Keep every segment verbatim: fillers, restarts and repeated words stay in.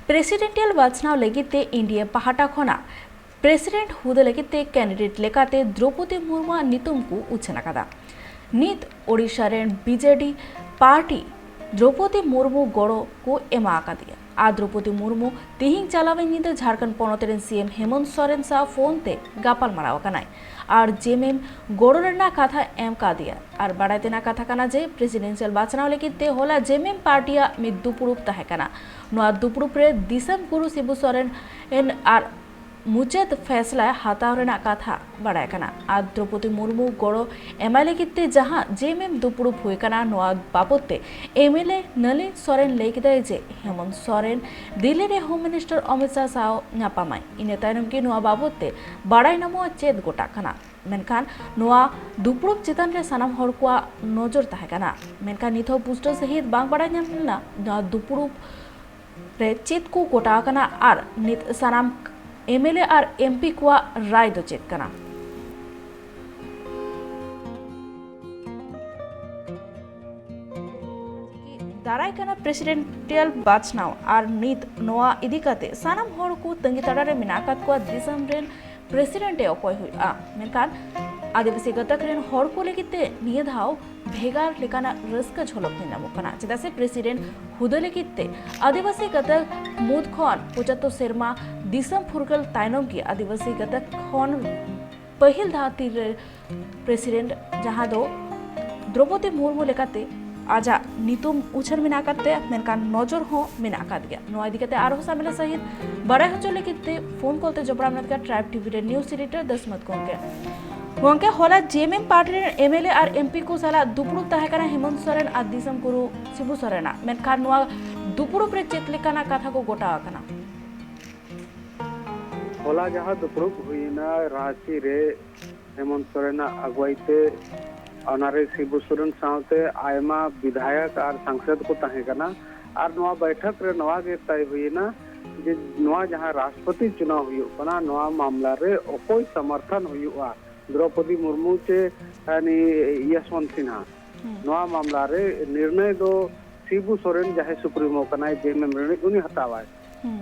ᱯᱨᱮᱥᱤᱰᱮᱱᱴᱤᱭᱟᱞ ᱵᱟᱪᱷᱱᱟᱣ ᱞᱟᱹᱜᱤᱫ ᱛᱮ ᱮᱱᱰᱤᱮ ᱯᱟᱦᱴᱟ ᱠᱷᱚᱱᱟᱜ ᱯᱨᱮᱥᱤᱰᱮᱱᱴ ᱦᱩᱫᱟᱹ ᱞᱟᱹᱜᱤᱫ ᱛᱮ ᱠᱮᱱᱰᱤᱰᱮᱴ ᱞᱮᱠᱟᱛᱮ ᱫᱨᱚᱯᱚᱫᱤ ᱢᱩᱨᱢᱩᱣᱟᱜ ᱧᱩᱛᱩᱢ ᱠᱚ ᱩᱪᱷᱟᱹᱱ ᱟᱠᱟᱫᱟ᱾ ᱱᱤᱛ ᱳᱰᱤᱥᱟ ᱨᱮᱱ ᱵᱤᱡᱮᱰᱤ ᱯᱟᱨᱴᱤ ᱫᱨᱚᱯᱚᱫᱤ ᱢᱩᱨᱢᱩ ᱜᱚᱲᱚ ᱠᱚ ᱮᱢᱟ ᱟᱠᱟᱫᱮᱭᱟ᱾ ᱟᱨ ᱫᱨᱚᱯᱚᱫᱤ ᱢᱩᱨᱢᱩ ᱛᱤᱦᱤᱧ ᱪᱟᱞᱟᱣᱮᱱ ᱧᱤᱫᱟᱹ ᱡᱷᱟᱲᱠᱷᱚᱸᱰ ᱯᱚᱱᱚᱛ ᱨᱮᱱ ᱥᱤ ᱮᱢ ᱦᱮᱢᱚᱱᱛ ᱥᱚᱨᱮᱱ ᱥᱟᱶ ᱯᱷᱳᱱ ᱛᱮ ᱜᱟᱯᱟᱞ ᱢᱟᱨᱟᱣ ᱟᱠᱟᱱᱟᱭ᱾ ᱟᱨ ᱡᱮᱢᱮᱢ ᱜᱚᱲᱚ ᱨᱮᱱᱟᱜ ᱠᱟᱛᱷᱟ ᱮᱢ ᱠᱟᱫᱮᱭᱟ᱾ ᱟᱨ ᱵᱟᱲᱟᱭ ᱛᱮᱱᱟᱜ ᱠᱟᱛᱷᱟ ᱠᱟᱱᱟ ᱡᱮ ᱯᱨᱮᱥᱤᱰᱮᱱᱥᱤᱭᱟᱞ ᱵᱟᱪᱷᱱᱟᱣ ᱞᱟᱹᱜᱤᱫ ᱛᱮ ᱦᱚᱞᱟ ᱡᱮᱢᱮᱢ ᱯᱟᱨᱴᱤᱭᱟᱜ ᱢᱤᱫ ᱫᱩᱯᱲᱩᱵ ᱛᱟᱦᱮᱸ ᱠᱟᱱᱟ᱾ ᱱᱚᱣᱟ ᱫᱩᱯᱲᱩᱵ ᱨᱮ ᱫᱤᱥᱚᱢ ᱜᱩᱨᱩ ᱥᱤᱵᱩ ᱥᱚᱨᱮᱱ ᱟᱨ ᱢᱩᱪᱟᱹᱫ ᱯᱷᱮᱥᱞᱟ ᱦᱟᱛᱟᱣ ᱨᱮᱱᱟᱜ ᱠᱟᱛᱷᱟ ᱵᱟᱲᱟᱭ ᱠᱟᱱᱟ᱾ ᱟᱨ ᱫᱨᱚᱯᱚᱫᱤ ᱢᱩᱨᱢᱩ ᱜᱚᱲᱚ ᱮᱢᱟᱭ ᱞᱟᱹᱜᱤᱫ ᱛᱮ ᱡᱟᱦᱟᱸ ᱡᱮᱢᱮᱢ ᱫᱩᱯᱲᱩᱵ ᱦᱩᱭ ᱠᱟᱱᱟ, ᱱᱚᱣᱟ ᱵᱟᱵᱚᱛ ᱛᱮ ᱮᱢᱮᱞᱮ ᱱᱟᱹᱞᱤᱱ ᱥᱚᱨᱮᱱ ᱞᱟᱹᱭ ᱠᱮᱫᱟᱭ ᱡᱮ ᱦᱮᱢᱚᱱᱛ ᱥᱚᱨᱮᱱ ᱫᱤᱞᱞᱤ ᱨᱮ ᱦᱳᱢ ᱢᱤᱱᱤᱥᱴᱟᱨ ᱚᱢᱤᱛ ᱥᱟᱦ ᱥᱟᱶ ᱧᱟᱯᱟᱢᱟᱭ᱾ ᱤᱱᱟᱹ ᱛᱟᱭᱱᱚᱢ ᱜᱮ ᱱᱚᱣᱟ ᱵᱟᱵᱚᱛ ᱛᱮ ᱵᱟᱲᱟᱭ ᱧᱟᱢᱚᱜᱼᱟ ᱪᱮᱫ ᱜᱚᱴᱟᱜ ᱠᱟᱱᱟ᱾ ᱢᱮᱱᱠᱷᱟᱱ ᱱᱚᱣᱟ ᱫᱩᱯᱲᱩᱵ ᱪᱮᱛᱟᱱ ᱨᱮ ᱥᱟᱱᱟᱢ ᱦᱚᱲ ᱠᱚᱣᱟᱜ ᱱᱚᱡᱚᱨ ᱛᱟᱦᱮᱸ ᱠᱟᱱᱟ᱾ ᱢᱮᱱᱠᱷᱟᱱ ᱱᱤᱛ ᱦᱚᱸ ᱯᱩᱥᱴᱟᱹᱣ ᱥᱟᱹᱦᱤᱡ ᱵᱟᱝ ᱵᱟᱲᱟᱭ ᱧᱟᱢ ᱞᱮᱱᱟ ᱱᱚᱣᱟ ᱫᱩᱯᱲᱩᱵ ᱨᱮ ᱪᱮᱫ ᱠᱚ ᱜᱚᱴᱟ ᱟᱠᱟᱱᱟ ᱟᱨ ᱱᱤᱛ ᱥᱟᱱᱟᱢ ᱮᱢᱮᱞᱮ ᱟᱨ ᱮᱢᱯᱤ ᱠᱚᱣᱟᱜ ᱨᱟᱭ ᱫᱚ ᱪᱮᱫ ᱠᱟᱱᱟ᱾ ᱫᱟᱨᱟᱭ ᱠᱟᱱᱟ ᱯᱨᱮᱥᱤᱰᱮᱱᱴᱤᱭᱟᱞ ᱵᱟᱪᱷᱱᱟᱣ ᱟᱨ ᱱᱤᱛ ᱱᱚᱣᱟ ᱤᱫᱤ ᱠᱟᱛᱮ ᱥᱟᱱᱟᱢ ᱦᱚᱲ ᱠᱚ ᱛᱟᱺᱜᱤ ᱛᱟᱲᱟ ᱨᱮ ᱢᱮᱱᱟᱜ ᱟᱠᱟᱫ ᱠᱚᱣᱟ ᱫᱤᱥᱚᱢ ᱨᱮᱱ ᱯᱨᱮᱥᱤᱰᱮᱱᱴ ᱮ ᱚᱠᱚᱭ ᱦᱩᱭᱩᱜᱼᱟ᱾ ᱢᱮᱱᱠᱷᱟᱱ ᱟᱹᱫᱤᱵᱟᱹᱥᱤ ᱜᱟᱛᱟᱠ ᱨᱮᱱ ᱦᱚᱲ ᱠᱚ ᱞᱟᱹᱜᱤᱫ ᱛᱮ ᱱᱤᱭᱟᱹ ᱫᱷᱟᱣ ᱵᱷᱮᱜᱟᱨ ᱞᱮᱠᱟᱱᱟᱜ ᱨᱟᱹᱥᱠᱟᱹ ᱡᱷᱚᱞᱚᱠ ᱧᱮᱞ ᱧᱟᱢᱚᱜ ᱠᱟᱱᱟ, ᱪᱮᱫᱟᱜ ᱥᱮ ᱯᱨᱮᱥᱤᱰᱮᱱᱴ ᱦᱩᱫᱟᱹ ᱞᱟᱹᱜᱤᱫ ᱛᱮ ᱟᱹᱫᱤᱵᱟᱹᱥᱤ ᱜᱟᱛᱟᱠ ᱢᱩᱫᱽ ᱠᱷᱚᱱ ᱯᱚᱸᱪᱟᱛᱛᱳᱨ ᱥᱮᱨᱢᱟ ᱫᱤᱥᱚᱢ ᱯᱷᱩᱨᱜᱟᱹᱞ ᱛᱟᱭᱱᱚᱢ ᱜᱮ ᱟᱹᱫᱤᱵᱟᱹᱥᱤ ᱜᱟᱛᱟᱠ ᱠᱷᱚᱱ ᱯᱟᱹᱦᱤᱞ ᱫᱷᱟᱣ ᱛᱤᱨᱞᱟᱹ ᱯᱨᱮᱥᱤᱰᱮᱱᱴ, ᱡᱟᱦᱟᱸ ᱫᱚ ᱫᱨᱚᱯᱚᱫᱤ ᱢᱩᱨᱢᱩ ᱞᱮᱠᱟᱛᱮ ᱟᱡᱟᱜ ᱧᱩᱛᱩᱢ ᱩᱪᱷᱟᱹᱱ ᱢᱮᱱᱟᱜ ᱟᱠᱟᱫ ᱛᱟᱭᱟ, ᱢᱮᱱᱠᱷᱟᱱ ᱱᱚᱡᱚᱨ ᱦᱚᱸ ᱢᱮᱱᱟᱜ ᱟᱠᱟᱫ ᱜᱮᱭᱟ᱾ ᱱᱚᱣᱟ ᱤᱫᱤ ᱠᱟᱛᱮ ᱟᱨᱦᱚᱸ ᱥᱟᱢᱮᱞᱟ ᱥᱟᱹᱦᱤᱡ ᱵᱟᱲᱟᱭ ᱦᱚᱪᱚ ᱞᱟᱹᱜᱤᱫ ᱛᱮ ᱯᱷᱳᱱ ᱠᱚᱞ ᱛᱮ ᱡᱚᱯᱲᱟᱣ ᱢᱮᱱᱟᱜ ᱠᱟᱫ ᱴᱨᱟᱭᱤᱵᱽ ᱴᱤᱵᱷᱤ ᱨᱮ ᱱᱤᱭᱩᱡᱽ ᱮᱰᱤᱴᱚᱨ ᱫᱚᱥᱢᱚᱛ ᱜᱚᱢᱠᱮ᱾ ᱜᱚᱢᱠᱮ, ᱦᱚᱞᱟ ᱡᱮᱢᱮᱢ ᱯᱟᱨᱴᱤ ᱨᱮᱱ ᱮᱢᱮᱞᱮ ᱟᱨ ᱮᱢᱯᱤ ᱠᱚ ᱥᱟᱞᱟᱜ ᱫᱩᱯᱲᱩᱵ ᱛᱟᱦᱮᱸ ᱠᱟᱱᱟ ᱦᱮᱢᱚᱱᱛ ᱥᱚᱨᱮᱱ ᱟᱨ ᱫᱤᱥᱚᱢ ᱜᱩᱨᱩ ᱥᱤᱵᱩ ᱥᱚᱨᱮᱱᱟᱜ, ᱢᱮᱱᱠᱷᱟᱱ ᱱᱚᱣᱟ ᱫᱩᱯᱲᱩᱵ ᱨᱮ ᱪᱮᱫ ᱞᱮᱠᱟᱱᱟᱜ ᱠᱟᱛᱷᱟ ᱠᱚ ᱜᱚᱴᱟ ᱟᱠᱟᱱᱟ? ᱦᱚᱞᱟ ᱡᱟᱦᱟᱸ ᱫᱩᱯᱲᱩᱵ ᱦᱩᱭᱮᱱᱟ ᱨᱟᱺᱪᱤ ᱨᱮ ᱦᱮᱢᱚᱱᱛ ᱥᱚᱨᱮᱱᱟᱜ ᱟᱹᱜᱩᱣᱟᱹᱭ ᱛᱮ, ᱚᱱᱟᱨᱮ ᱥᱤᱵᱩ ᱥᱚᱨᱮᱱ ᱥᱟᱶᱛᱮ ᱟᱭᱢᱟ ᱵᱤᱫᱷᱟᱭᱚᱠ ᱟᱨ ᱥᱟᱝᱥᱚᱫ ᱠᱚ ᱛᱟᱦᱮᱸ ᱠᱟᱱᱟ᱾ ᱟᱨ ᱱᱚᱣᱟ ᱵᱟᱭᱴᱷᱚᱠ ᱨᱮ ᱱᱚᱣᱟ ᱜᱮ ᱛᱟᱭ ᱦᱩᱭᱮᱱᱟ ᱡᱮ ᱱᱚᱣᱟ ᱡᱟᱦᱟᱸ ᱨᱟᱥᱴᱨᱚᱯᱚᱛᱤ ᱪᱩᱱᱟᱣ ᱦᱩᱭᱩᱜ ᱠᱟᱱᱟ, ᱱᱚᱣᱟ ᱢᱟᱢᱞᱟ ᱨᱮ ᱚᱠᱚᱭ ᱥᱚᱢᱚᱨᱛᱷᱚᱱ ᱦᱩᱭᱩᱜᱼᱟ, ᱫᱨᱚᱯᱚᱫᱤ ᱢᱩᱨᱢᱩ ᱪᱮ ᱩᱱᱤ ᱭᱚᱥᱣᱚᱱᱛ ᱥᱤᱱᱦᱟ᱾ ᱱᱚᱣᱟ ᱢᱟᱢᱞᱟ ᱨᱮ ᱱᱤᱨᱬᱚᱭ ᱫᱚ ᱥᱤᱵᱩ ᱥᱚᱨᱮᱱ ᱡᱟᱦᱟᱸᱭ ᱥᱩᱯᱨᱤᱢᱳ ᱠᱟᱱᱟᱭ, ᱡᱮ ᱢᱮᱢᱵᱟᱨ ᱩᱱᱤ ᱦᱟᱛᱟᱣᱟᱭ᱾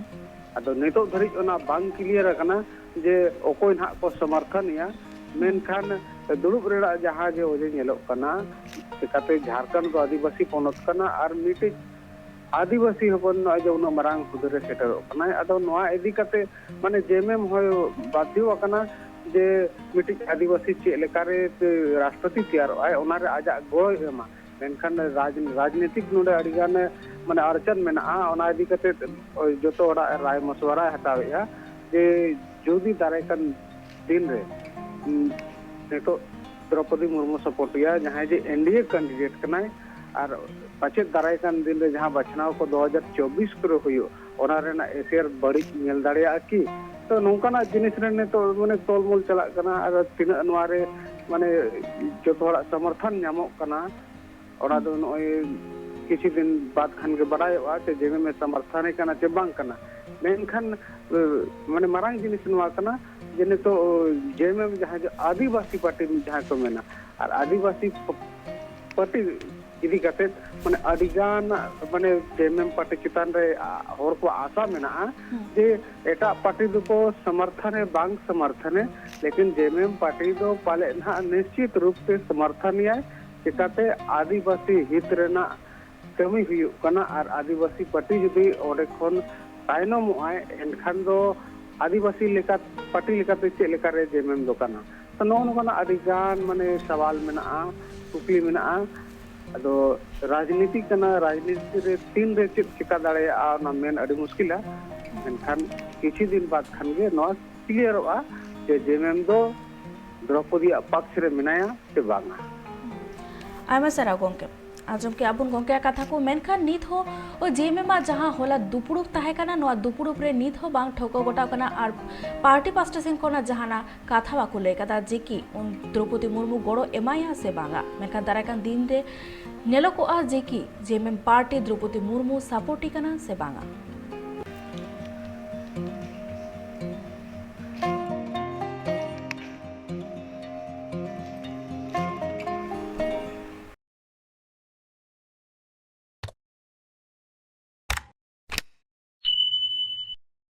ᱟᱫᱚ ᱱᱤᱛᱚᱜ ᱫᱷᱟᱹᱨᱤᱡ ᱚᱱᱟ ᱵᱟᱝ ᱠᱞᱤᱭᱟᱨ ᱟᱠᱟᱱᱟ ᱡᱮ ᱚᱠᱚᱭ ᱱᱟᱦᱟᱜ ᱠᱚ ᱥᱚᱢᱚᱨᱛᱷᱚᱱᱮᱭᱟ᱾ ᱢᱮᱱᱠᱷᱟᱱ ᱫᱩᱲᱩᱵ ᱨᱮᱱᱟᱜ ᱡᱟᱦᱟᱸ ᱡᱮ ᱚᱡᱮ ᱧᱮᱞᱚᱜ ᱠᱟᱱᱟ, ᱪᱤᱠᱟᱹᱛᱮ ᱡᱷᱟᱲᱠᱷᱚᱸᱰ ᱫᱚ ᱟᱹᱫᱤᱵᱟᱹᱥᱤ ᱯᱚᱱᱚᱛ ᱠᱟᱱᱟ ᱟᱨ ᱢᱤᱫᱴᱤᱡ ᱟᱹᱫᱤᱵᱟᱹᱥᱤ ᱦᱚᱯᱚᱱ ᱱᱚᱜᱼᱚᱭ ᱡᱮ ᱩᱱᱟᱹᱜ ᱢᱟᱨᱟᱝ ᱦᱩᱫᱟᱹ ᱨᱮ ᱥᱮᱴᱮᱨᱚᱜ ᱠᱟᱱᱟᱭ᱾ ᱟᱫᱚ ᱱᱚᱣᱟ ᱤᱫᱤ ᱠᱟᱛᱮ ᱢᱟᱱᱮ ᱡᱮᱢᱮᱢ ᱦᱚᱸᱭ ᱵᱟᱫᱽᱫᱷᱚ ᱟᱠᱟᱱᱟ ᱡᱮ ᱢᱤᱫᱴᱤᱡ ᱟᱹᱫᱤᱵᱟᱹᱥᱤ ᱪᱮᱫ ᱞᱮᱠᱟᱨᱮ ᱨᱟᱥᱴᱨᱚᱯᱚᱛᱤ ᱛᱮᱭᱟᱨᱚᱜ ᱟᱭ, ᱚᱱᱟᱨᱮ ᱟᱡᱟᱜ ᱜᱚᱲᱚᱭ ᱮᱢᱟ᱾ ᱢᱮᱱᱠᱷᱟᱱ ᱨᱟᱡᱽ-, ᱨᱟᱡᱽᱱᱤᱛᱤᱠ ᱱᱚᱰᱮ ᱟᱹᱰᱤᱜᱟᱱ ᱢᱟᱱᱮ ᱟᱲᱪᱟᱱ ᱢᱮᱱᱟᱜᱼᱟ᱾ ᱚᱱᱟ ᱤᱫᱤ ᱠᱟᱛᱮ ᱡᱚᱛᱚ ᱦᱚᱲᱟᱜ ᱨᱟᱭ ᱢᱚᱥᱣᱟᱨᱟᱭ ᱦᱟᱛᱟᱣᱮᱫᱼᱟ ᱡᱮ ᱡᱩᱫᱤ ᱫᱟᱨᱟᱭ ᱠᱟᱱ ᱫᱤᱱ ᱨᱮ, ᱩᱸ, ᱱᱤᱛᱚᱜ ᱫᱨᱚᱯᱚᱫᱤ ᱢᱩᱨᱢᱩ ᱥᱟᱯᱚᱴᱤᱭᱟ, ᱡᱟᱦᱟᱸᱭ ᱡᱮ ᱮᱱᱰᱤᱮ ᱠᱮᱱᱰᱤᱰᱮᱴ ᱠᱟᱱᱟᱭ, ᱟᱨ ᱯᱟᱪᱮᱫ ᱫᱟᱨᱟᱭ ᱠᱟᱱ ᱫᱤᱱ ᱨᱮ ᱡᱟᱦᱟᱸ ᱵᱟᱪᱷᱱᱟᱣ ᱠᱚ ᱫᱩ ᱦᱟᱡᱟᱨ ᱪᱚᱵᱵᱤᱥ ᱠᱚᱨᱮ ᱦᱩᱭᱩᱜ, ᱚᱱᱟ ᱨᱮᱱᱟᱜ ᱮᱥᱮᱨ ᱵᱟᱹᱲᱤᱡ ᱧᱮᱞ ᱫᱟᱲᱮᱭᱟᱜᱼᱟ ᱠᱤ? ᱛᱚ, ᱱᱚᱝᱠᱟᱱᱟᱜ ᱡᱤᱱᱤᱥ ᱨᱮ ᱱᱤᱛᱚᱜ ᱢᱟᱱᱮ ᱛᱚᱞᱢᱚᱞ ᱪᱟᱞᱟᱜ ᱠᱟᱱᱟ᱾ ᱟᱨ ᱛᱤᱱᱟᱹᱜ ᱱᱚᱣᱟ ᱨᱮ ᱢᱟᱱᱮ ᱡᱚᱛᱚ ᱦᱚᱲᱟᱜ ᱥᱚᱢᱚᱨᱛᱷᱚᱱ ᱧᱟᱢᱚᱜ ᱠᱟᱱᱟ, ᱚᱱᱟ ᱫᱚ ᱱᱚᱜᱼᱚᱭ ᱠᱤᱪᱷᱩ ᱫᱤᱱ ᱵᱟᱫ ᱠᱷᱟᱱ ᱜᱮ ᱵᱟᱰᱟᱭᱚᱜᱼᱟ ᱡᱮ ᱡᱮᱢᱮᱢ ᱮ ᱥᱚᱢᱚᱨᱛᱷᱚᱱᱮ ᱠᱟᱱᱟ ᱪᱮ ᱵᱟᱝ ᱠᱟᱱᱟ᱾ ᱢᱮᱱᱠᱷᱟᱱ, ᱮ, ᱢᱟᱱᱮ ᱢᱟᱨᱟᱝ ᱡᱤᱱᱤᱥ ᱱᱚᱣᱟ ᱠᱟᱱᱟ ᱡᱮ ᱱᱤᱛᱚᱜ ᱡᱮᱢᱮᱢ ᱡᱟᱦᱟᱸ ᱡᱮ ᱟᱹᱫᱤᱵᱟᱹᱥᱤ ᱯᱟᱨᱴᱤ ᱡᱟᱦᱟᱸ ᱠᱚ ᱢᱮᱱᱟ, ᱟᱨ ᱟᱹᱫᱤᱵᱟᱹᱥᱤ ᱯᱟᱨᱴᱤ ᱤᱫᱤ ᱠᱟᱛᱮ ᱢᱟᱱᱮ ᱟᱹᱰᱤᱜᱟᱱ ᱢᱟᱱᱮ ᱡᱮᱢᱮᱢ ᱯᱟᱨᱴᱤ ᱪᱮᱛᱟᱱ ᱨᱮ, ᱟ, ᱦᱚᱲ ᱠᱚᱣᱟᱜ ᱟᱥᱟ ᱢᱮᱱᱟᱜᱼᱟ ᱡᱮ ᱮᱴᱟᱜ ᱯᱟᱨᱴᱤ ᱫᱚᱠᱚ ᱥᱚᱢᱚᱨᱛᱷᱚᱱᱮ ᱵᱟᱝ ᱥᱚᱢᱚᱨᱛᱷᱚᱱᱮ, ᱞᱮᱠᱤᱱ ᱡᱮᱢᱮᱢ ᱯᱟᱨᱴᱤ ᱫᱚ ᱯᱟᱞᱮᱫ ᱱᱟᱦᱟᱜ ᱱᱤᱥᱪᱤᱛ ᱨᱩᱯ ᱛᱮ ᱥᱚᱢᱚᱨᱛᱷᱚᱱᱮᱭᱟᱭ᱾ ᱪᱮᱠᱟᱛᱮ ᱟᱹᱫᱤᱵᱟᱹᱥᱤ ᱦᱤᱛ ᱨᱮᱱᱟᱜ ᱠᱟᱹᱢᱤ ᱦᱩᱭᱩᱜ ᱠᱟᱱᱟ ᱟᱨ ᱟᱹᱫᱤᱵᱟᱹᱥᱤ ᱯᱟᱨᱴᱤ ᱡᱩᱫᱤ ᱚᱸᱰᱮ ᱠᱷᱚᱱ ᱛᱟᱭᱱᱚᱢᱚᱜ ᱟᱭ, ᱮᱱᱠᱷᱟᱱ ᱫᱚ ᱟᱹᱫᱤᱵᱟᱹᱥᱤ ᱞᱮᱠᱟ, ᱯᱟᱨᱴᱤ ᱞᱮᱠᱟᱛᱮ ᱪᱮᱫ ᱞᱮᱠᱟᱨᱮ ᱡᱮᱢᱮᱢ ᱫᱚ ᱠᱟᱱᱟ? ᱛᱚ, ᱱᱚᱜᱼᱚ ᱱᱚᱝᱠᱟᱱᱟᱜ ᱟᱹᱰᱤ ᱜᱟᱱ ᱢᱟᱱᱮ ᱥᱟᱣᱟᱞ ᱢᱮᱱᱟᱜᱼᱟ, ᱠᱩᱠᱞᱤ ᱢᱮᱱᱟᱜᱼᱟ᱾ ᱟᱫᱚ ᱨᱟᱡᱽᱱᱤᱛᱤ ᱠᱟᱱᱟ, ᱨᱟᱡᱽᱱᱤᱛᱤ ᱨᱮ ᱛᱤᱱ ᱨᱮ ᱪᱮᱫ ᱪᱮᱠᱟ ᱫᱟᱲᱮᱭᱟᱜᱼᱟ, ᱚᱱᱟ ᱢᱮᱱ ᱟᱹᱰᱤ ᱢᱩᱥᱠᱤᱞᱟ᱾ ᱢᱮᱱᱠᱷᱟᱱ ᱠᱤᱪᱷᱩ ᱫᱤᱱ ᱵᱟᱫ ᱠᱷᱟᱱ ᱜᱮ ᱱᱚᱣᱟ ᱠᱞᱤᱭᱟᱨᱚᱜᱼᱟ ᱡᱮ ᱡᱮᱢᱮᱢ ᱫᱚ ᱫᱨᱚᱯᱚᱫᱤᱭᱟᱜ ᱯᱟᱠᱥ ᱨᱮ ᱢᱮᱱᱟᱭᱟ ᱥᱮ ᱵᱟᱝᱟ᱾ ᱟᱭᱢᱟ ᱥᱟᱨᱦᱟᱣ ᱜᱚᱢᱠᱮ᱾ ᱟᱸᱡᱚᱢ ᱠᱮᱜᱼᱟ ᱵᱚᱱ ᱜᱚᱢᱠᱮᱭᱟᱜ ᱠᱟᱛᱷᱟ ᱠᱚ, ᱢᱮᱱᱠᱷᱟᱱ ᱱᱤᱛ ᱦᱚᱸ ᱡᱮᱢᱮᱢᱟᱜ ᱡᱟᱦᱟᱸ ᱦᱚᱞᱟ ᱫᱩᱯᱲᱩᱵ ᱛᱟᱦᱮᱸ ᱠᱟᱱᱟ, ᱱᱚᱣᱟ ᱫᱩᱯᱲᱩᱵ ᱨᱮ ᱱᱤᱛ ᱦᱚᱸ ᱵᱟᱝ ᱴᱷᱟᱹᱣᱠᱟᱹ ᱜᱚᱴᱟᱣ ᱠᱟᱱᱟ ᱟᱨ ᱯᱟᱨᱴᱤ ᱯᱟᱥᱴᱟ ᱥᱮᱱ ᱠᱷᱚᱱᱟᱜ ᱡᱟᱦᱟᱱᱟᱜ ᱠᱟᱛᱷᱟ ᱵᱟᱠᱚ ᱞᱟᱹᱭ ᱠᱟᱫᱟ ᱡᱮ ᱠᱤ ᱩᱱ ᱫᱨᱚᱯᱚᱫᱤ ᱢᱩᱨᱢᱩ ᱜᱚᱲᱚ ᱮᱢᱟᱭᱟ ᱥᱮ ᱵᱟᱝᱟ᱾ ᱢᱮᱱᱠᱷᱟᱱ ᱫᱟᱨᱟᱭ ᱠᱟᱱ ᱫᱤᱱ ᱨᱮ ᱧᱮᱞᱚᱜᱚᱜᱼᱟ ᱡᱮ ᱠᱤ ᱡᱮᱢᱮᱢ ᱯᱟᱨᱴᱤ ᱫᱨᱚᱯᱚᱫᱤ ᱢᱩᱨᱢᱩ ᱥᱟᱯᱳᱨᱴᱤ ᱠᱟᱱᱟ ᱥᱮ ᱵᱟᱝᱟ᱾